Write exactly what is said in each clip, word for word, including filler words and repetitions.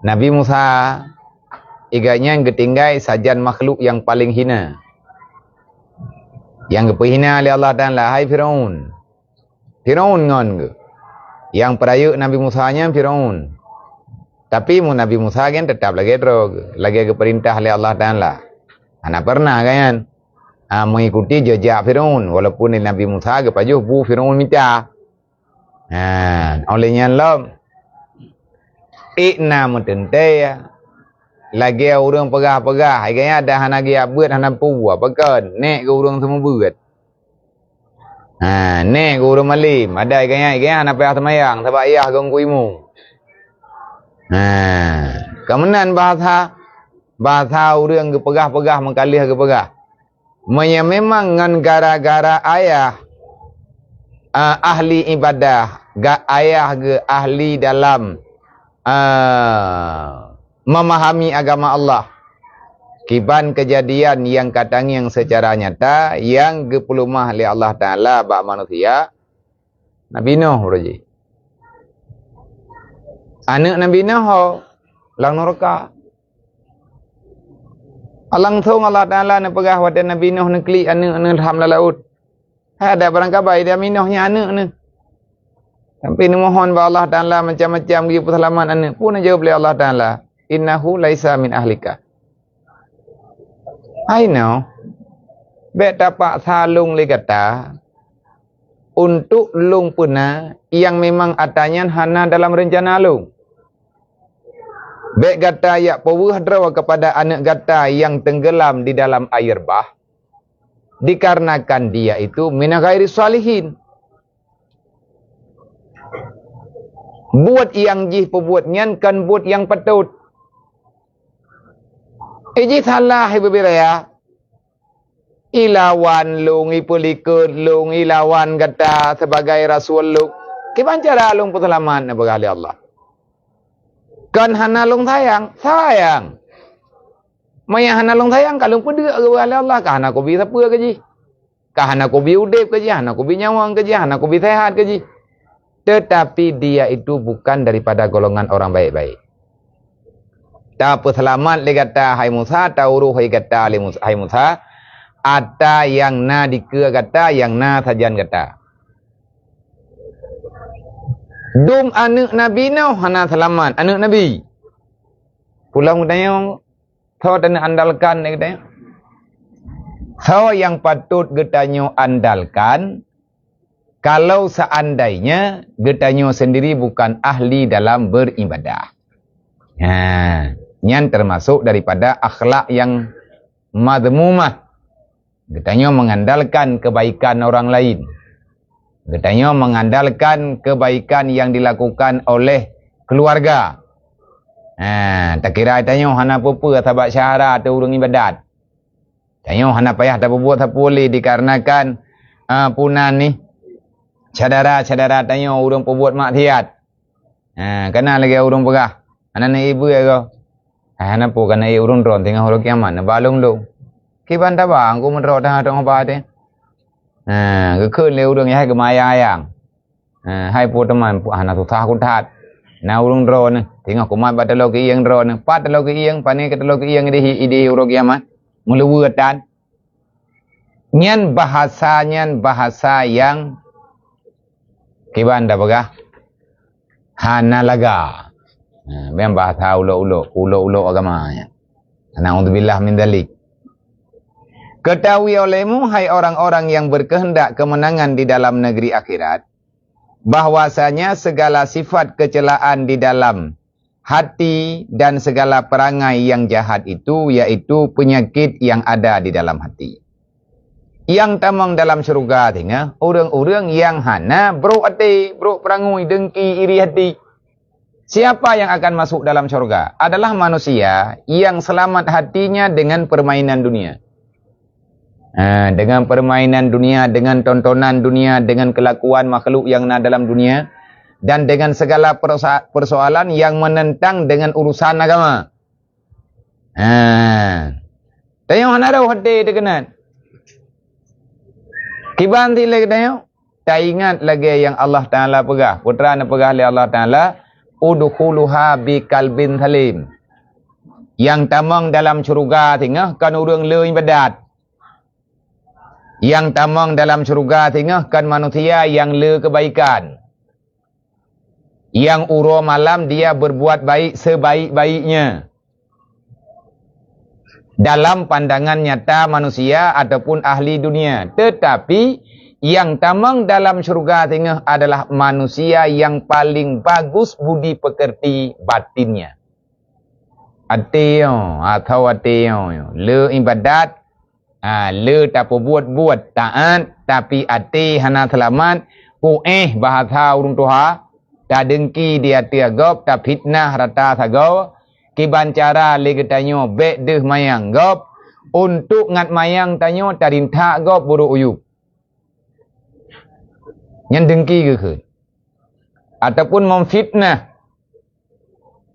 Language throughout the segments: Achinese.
Nabi Musa, iga nyan geutinggai sajan makhluk nyang paleng hina. Nyang geupeuhina lé Allah Taala, hai Firaun. Firaun ngon geuh. Nyang peurayeuk Nabi Musa nyan Firaun. Tapi mu Nabi Musa kan teutap lagée droe geuh, lagée geupeurintah lé Allah Taala. Hana pernah kan? Ha, mengikuti jejak Firaun, walaupun lé Nabi Musa geupajoh bu Firaun mita. Ha, oleh nyan lom, ék na meuteuntée, lagée ureuëng peugah-peugah, hai gaya dah hana geujak beuet, hana peue, pakon, nék keu ureuëng seumeubeuet. Ha, nék keu ureuëng malem, ada hai gaya, hai gaya hana payah seumayang, sabab ayah gong kuimu. Ha, keumeunang bahasa, bahasa ureuëng geupeugah-peugah, meukalih geupeugah. Meunyoe memang ngon gara-gara ayah, ah, ahli ibadah, ga-, ayah geuh ahli dalam, ah, memahami agama Allah. Kiban keujadian nyang ka tangieng seucara nyata nyang geupeuleumah lé Allah Taala bak manusia, Nabi Nuh uroe jih. Aneuëk Nabi Nuh ho lam nuraka. Langsong Allah Taala neupeugah watée Nabi Nuh neuklik aneuëk neuh ham lam laôt. Hai adak barangkabai Nabi Nuh nyan aneuëk neuh. Sampai neumohon bak Allah Taala macam-macam geupeuseulamat aneuëk. Peue neujaweueb lé Allah Taala? "Innahu laisa min ahlika." Hai Nuh, bék tapaksa lôn lé gata untuk lôn peuna nyang memang ata nyan hana dalam reuncana lôn. Bék gata jak peubeuh droe keupada aneuëk gata nyang teunggelam di dalam air bah, dikarenakan dia itu min ghairi shalihin. Buet nyang jih peubuet nyan kon buet nyang patôt. Iji salah ié beubiraya. Ilawan lôn, ipeulikot lôn, ilawan gata sebagai rasul lôn. Kiban cara lôn peuseulamat neupeugah lé Allah. Kon hana lôn sayang, sayang. Meunyo hana lôn sayang, ka lôn peudeuek geupeugah lé Allah, ka hana kubi sapeue keu jih. Ka hana kubi udeb keu jih, hana kubi nyawöng keu jih, hana kubi sehat keu jih. Tetapi dia itu bukan daripada golongan orang baik-baik. Tapeuseulamat lé gata, hai Musa, tauroh hai gata lé Mus-, hai Musa, ata nyang na dikeue gata, nyang na sajan gata. Dum aneuëk Nabi Nuh hana seulamat, aneuëk Nabi. Pulang geutanyoe, soe tanyoe andalkan lé geutanyoe? Soe nyang patôt geutanyoe andalkan kalau seandainya geutanyoe sendiri bukan ahli dalam beribadah? Ha, nyan termasuk daripada akhlak yang madhmumah. Geutanyoe mengandalkan kebaikan orang lain. Geutanyoe mengandalkan kebaikan yang dilakukan oleh keluarga. Ha, takira tanyoe hana peue-peue sabab syedara teuh ureuëng ibadat. Tanyoe hana payah tapeubuet sapeue lé dikarenakan, ah, punan nih syedara-syedara tanyoe ureuëng peubuet maksiat. Ha, kana lagée ureuëng peugah, hana neuibeue goe. Hai hana peue kana ié ureuëng droe teungoh uroe kiamat neuba lôn-lôn. Kiban taba angku meudroe teuh teuh ba teuh. Ha, geukheun lé ureuëng yah geumayang-ayang. Ha, hai peue teuma, hana susah ku that. Na ureuëng droe neuh, teungoh kumat bak taloe keuieng droe neuh. Pat taloe keuieng, pane keu taloe keuieng idéh, idéh uroe kiamat. Meuleuweue tan. Nyan bahasa, nyan bahasa nyang kiban da peugah hana laga. Ha, nyan bahasa ulok-ulok, ulok-ulok agama nyan. Naudzubillah min dzalik. Ketahui olehmu, hai orang-orang yang berkehendak kemenangan di dalam negeri akhirat, bahwasanya segala sifat kecelaan di dalam hati dan segala perangai yang jahat itu, yaitu penyakit yang ada di dalam hati. Nyang tamong dalam syeuruga singoh ureuëng-ureuëng nyang hana brok até, brok peurangui, dengki, iri hati. Siapa yang akan masuk dalam syurga? Adalah manusia yang selamat hatinya dengan permainan dunia. Ha, dengan permainan dunia, dengan tontonan dunia, dengan kelakuan makhluk yang na dalam dunia, dan dengan segala persa-, persoalan yang menentang dengan urusan agama. Ha. Tanyoe hana roh até teukeunat. Kiban silée geutanyoe, taingat lagée nyang Allah Taala peugah. Peue teuma neupeugah lé Allah Taala, "Udkhuluha biqalbin salim." Nyang tamong dalam syeuruga singoh kon ureuëng le iébadat. Nyang tamong dalam syeuruga singoh kon manusia nyang le keubaikan. Nyang uroe malam dia berbuat baik sebaik-baiknya. Dalam pandangan nyata manusia ataupun ahli dunia. Tetapi, nyang tamong dalam syeuruga singoh adalah manusia nyang paling bagus budi pekerti batinnya. Até nyoe, atau até nyoe, le iébadat, ha, le tapeubuet-buet taát, tapi até hana seulamat, puéh bahasa ureuëng tuha, tadengki di ateueh gob, tafitnah rata sagoe, kiban cara lé geutanyoe bék deuh manyang gob, untuk ngat manyang tanyoe tarintak gob burok uyub. Nyan dengki geukheun. Ataupun memfitnah,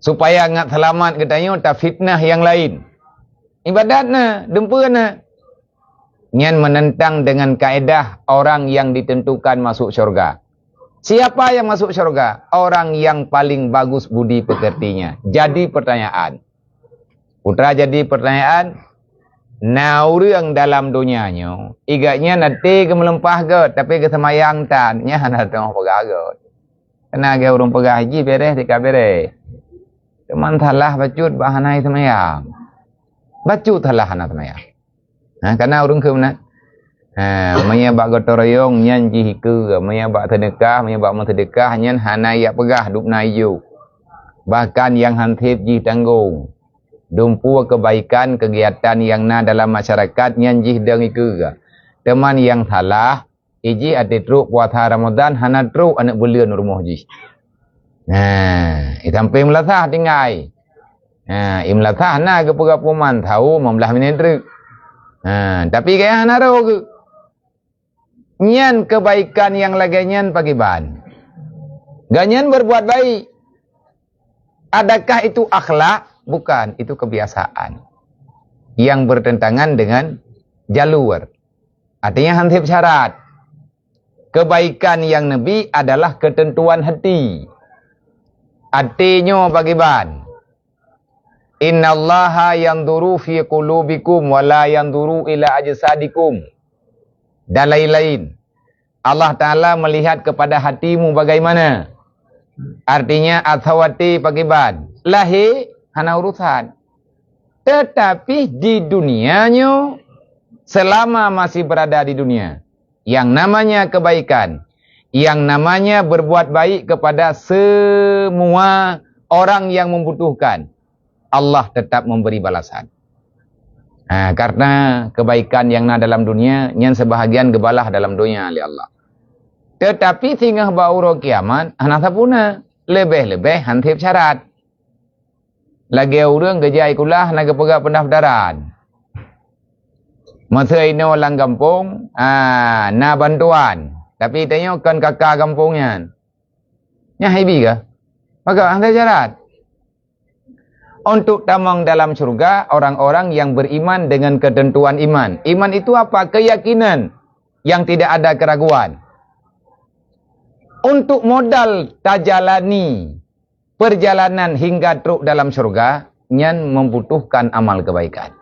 supaya ngat seulamat geutanyoe tafitnah nyang laén. Iébadat na, dumpeue na. Nyan menentang dengan kaedah orang yang ditentukan masuk syurga. Siapa yang masuk syurga? Orang yang paling bagus budi pekertinya. Jadi pertanyaan. Putra jadi pertanyaan, na ureuëng dalam donya nyoe, igat nyan até geumeuleumpah göt, tapi geuseumayang tan, nyan hana teungoh peugah göt. Keunan lagée ureuëng peugah jih bereh tika bereh. Teuma salah bacut bak hana seumayang. Bacut salah hana seumayang. Ha, kana ureuëng keu meunan. Ha, meunyoe bak gotong royong nyan jih ikeue, meunyoe bak seudeukah, meunyoe bak meuseudeukah nyan hana yak peugah dub na iju. Bahkan nyang han seb jih tanggong. Dumpeue keubaikan keugiatan nyang na dalam masyarakat nyan jih dong ikeue. Teuma nyang salah, ijih até trok puasa Ramadan hana trok aneuëk buleuen rumoh jih. Nah, i sampéng meulasah tinggai. Nah, i meulasah na geupeugah puman thaue meublah minét treuk. Nah, tapi gaya hana roh geuh. Nyan keubaikan nyang lagée nyan pakiban. Gobnyan berbuat baik. Adakah itu akhlak? Bukan, itu kebiasaan yang bertentangan dengan jalur. Artinya han seb syarat. Keubaikan nyang neubi adalah keuteuntuan hati. Até nyoe pakiban. "Innallaha yanzuru fi qulubikum wa la yanzuru ila ajsadikum." Dan lain-lain. Allah Ta'ala melihat kepada hatimu bagaimana. Artinya, asawati pakiban. Lahé hana urusan. Tetapi di dunia nyoe, selama masih berada di dunia, yang namanya kebaikan, yang namanya berbuat baik kepada semua orang yang membutuhkan, Allah tetap memberi balasan. Ha, karena kebaikan yang na dalam dunia, nyan sebahagian geubalah dalam dunia lé Allah. Tetapi singoh bak uroe kiamat, hana sapeue na, leubeh-leubeh han seb syarat. Lagée ureuëng geujak i kulah na geupeugah peundaftaran. Masa inoe lam gampông, ah, na bantuan. Tapi tanyoe kon kaka gampông nyan. Nyan haibi kah? Maka han seb syarat. Untuk tamong dalam syurga orang-orang yang beriman dengan ketentuan iman. Iman itu apa? Keyakinan yang tidak ada keraguan. Untuk modal tajalani perjalanan hingga trok dalam syurga, nyan membutuhkan amal kebaikan.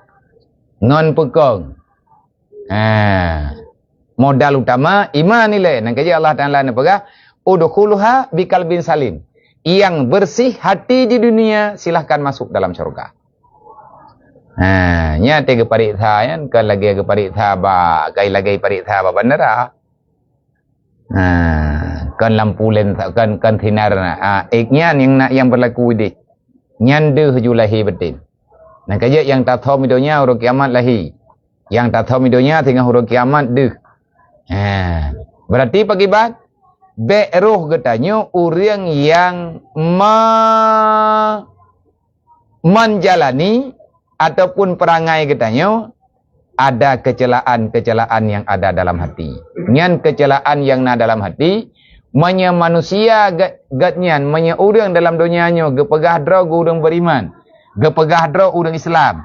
Ngon peukong. Ha. Modal utama iman ilée. Nang kajak Allah Ta'ala neupeugah, "Udkhuluha biqalbin salim." Yang bersih hati di dunia, silahkan masuk dalam syurga. Ha, nyan teuh geupareksa nyan, kon lagée geupareksa bak, kai lagée pareksa bak bandara. Ha, kon lampu lensa, kon, kon sinar na. Ha, ék nyan nyang na, nyang berlaku ideh. Nyan deuh ju lahé baten. Nang kajak nyang tathom i donya uroe kiamat lahé. Nyang tathom i donya singoh uroe kiamat deuh. Ha, berarti pakiban? Bék roh geutanyoe ureuëng nyang ma-, menjalani ataupun perangai geutanyoe, ada kecelakaan-kecelakaan yang ada dalam hati. Nyan kecelakaan yang na dalam hati, meunyoe manusia gét, gét nyan, meunyoe ureuëng dalam donya nyoe geupeugah droe ureuëng beriman, geupeugah droe ureuëng Islam,